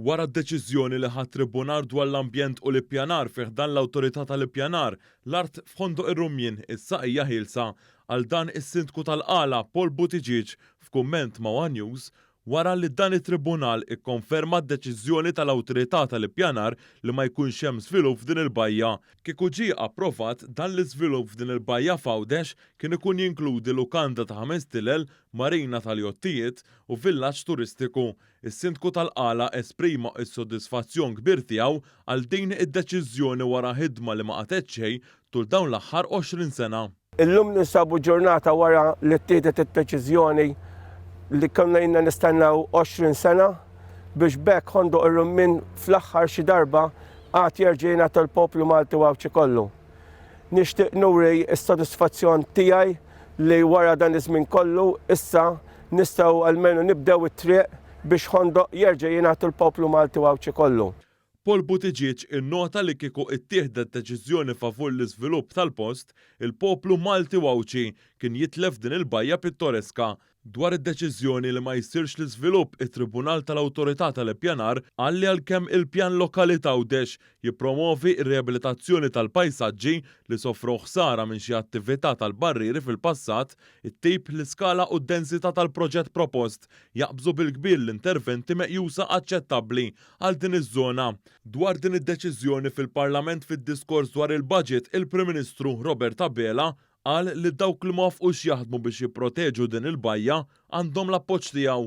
Wara d-deċiżjoni li ħa t-Tribunal dwar l-Ambjent u l-Ippjanar fi ħdan l-Awtorità tal-Ippjanar, l-art f'Ħondoq ir-Rummien issa hija ħielsa. Qal dan is-Sindku tal-Qala, Paul Buttigieg, f'kumment ma' one News wara li dan it-Tribunal ikkonferma d-deċiżjoni tal-Awtorità tal-Ippjanar li ma jkunx hemm żvilupp f'din il-bajja. Kieku ġie approvat, dan l-iżvilupp f'din il-bajja f'Għawdex kien ikun jinkludi lukanda ta' ħames tilel, marina tal-jottijiet u villaġġ turistiku. Is-Sindku tal-Qala esprima s-sodisfazzjon kbir tiegħu għal din id-deċiżjoni wara ħidma li ma qatgħet xejn tul dawn l-aħħar 20 sena. Illum ninsabu ġurnata wara li ttieħdet id-deċiżjoni li konna ilna nistennew 20 sena biex b'hekk Ħondoq ir-Rummien fl-aħħar xi darba għad jerġa' jingħata l-poplu Malti u Għawdxi kollu. Nixtieq nuri s-sodisfazzjon tiegħi li wara dan iż-żmien kollu issa nistgħu almenu nibdew it-triq biex Ħondoq jerġa' jingħata l-poplu Malti u Għawdxi kollu. Paul Buttigieg innota li kieku ittieħdet deċiżjoni favur l-iżvilupp tal-post, il-poplu Malti u Għawdxi kien jitlef din il-bajja pittoreska. Dwar id-deċiżjoni li ma jsirx l-iżvilupp, it-Tribunal tal-Awtorità tal-Ippjanar qal li għalkemm il-Pjan Lokali t'Għawdex jippromovi r-riabilitazzjoni tal-pajsaġġi li sofrew ħsara minn xi attività tal-barrieri fil-passat, it-tip, l-iskala u d-densità tal-proġett propost jaqbżu bil-kbir l-interventi meqjusa aċċettabbli għal din iż-żona. Dwar din id-deċiżjoni fil-Parlament fid-diskors dwar il-Budget, il-Prim Ministru Robert Abela Qal li dawk li ma wafqux jaħdmu biex jipproteġu din il-bajja għandhom l-appoġġ tiegħu.